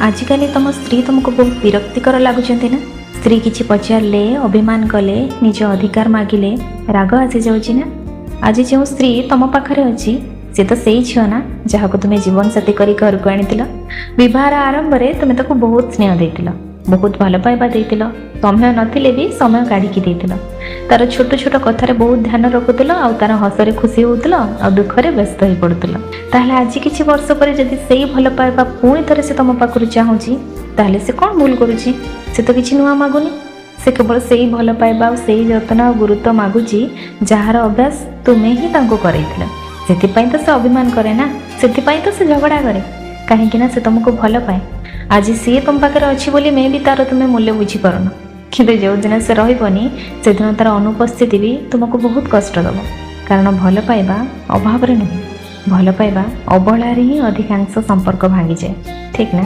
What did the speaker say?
ଆଜିକାଲି ତମ ସ୍ତ୍ରୀ ତୁମକୁ ବହୁତ ବିରକ୍ତିକର ଲାଗୁଛନ୍ତି ନା? ସ୍ତ୍ରୀ କିଛି ପଚାରିଲେ, ଅଭିମାନ କଲେ, ନିଜ ଅଧିକାର ମାଗିଲେ ରାଗ ଆସିଯାଉଛି ନା? ଆଜି ଯେଉଁ ସ୍ତ୍ରୀ ତମ ପାଖରେ ଅଛି, ସେ ତ ସେଇ ଝିଅ ନା, ଯାହାକୁ ତୁମେ ଜୀବନସାଥୀ କରି ଘରକୁ ଆଣିଥିଲ? ବିବାହର ଆରମ୍ଭରେ ତୁମେ ତାକୁ ବହୁତ ସ୍ନେହ ଦେଇଥିଲ, ବହୁତ ଭଲ ପାଇବା ଦେଇଥିଲ। ସମୟ ନଥିଲେ ବି ସମୟ କାଢ଼ିକି ଦେଇଥିଲ। ତାର ଛୋଟ ଛୋଟ କଥାରେ ବହୁତ ଧ୍ୟାନ ରଖୁଥିଲ ଆଉ ତାର ହସରେ ଖୁସି ହେଉଥିଲ ଆଉ ଦୁଃଖରେ ବ୍ୟସ୍ତ ହେଇ ପଡ଼ୁଥିଲ। ତାହେଲେ ଆଜି କିଛି ବର୍ଷ ପରେ ଯଦି ସେଇ ଭଲ ପାଇବା ପୁଣି ଥରେ ସେ ତମ ପାଖରୁ ଚାହୁଁଛି, ତାହେଲେ ସେ କ'ଣ ଭୁଲ କରୁଛି? ସେ ତ କିଛି ନୂଆ ମାଗୁନି। ସେ କେବଳ ସେଇ ଭଲ ପାଇବା ଆଉ ସେଇ ଯତ୍ନ ଆଉ ଗୁରୁତ୍ୱ ମାଗୁଛି, ଯାହାର ଅଭ୍ୟାସ ତୁମେ ହିଁ ତାଙ୍କୁ କରେଇଥିଲ। ସେଥିପାଇଁ ତ ସେ ଅଭିମାନ କରେ ନା, ସେଥିପାଇଁ ତ ସେ ଝଗଡ଼ା କରେ, କାହିଁକି ନା ସେ ତମକୁ ଭଲ ପାଏ। ଆଜି ସିଏ ତମ ପାଖରେ ଅଛି ବୋଲି ମେ ବି ତାର ତୁମେ ମୂଲ୍ୟ ବୁଝିପାରୁନ, କିନ୍ତୁ ଯେଉଁଦିନ ସେ ରହିବନି, ସେଦିନ ତାର ଅନୁପସ୍ଥିତି ବି ତୁମକୁ ବହୁତ କଷ୍ଟ ଦେବ। କାରଣ ଭଲ ପାଇବା ଅଭାବରେ ନୁହେଁ, ଭଲ ପାଇବା ଅବହେଳାରେ ହିଁ ଅଧିକାଂଶ ସମ୍ପର୍କ ଭାଙ୍ଗିଯାଏ, ଠିକ୍ ନା?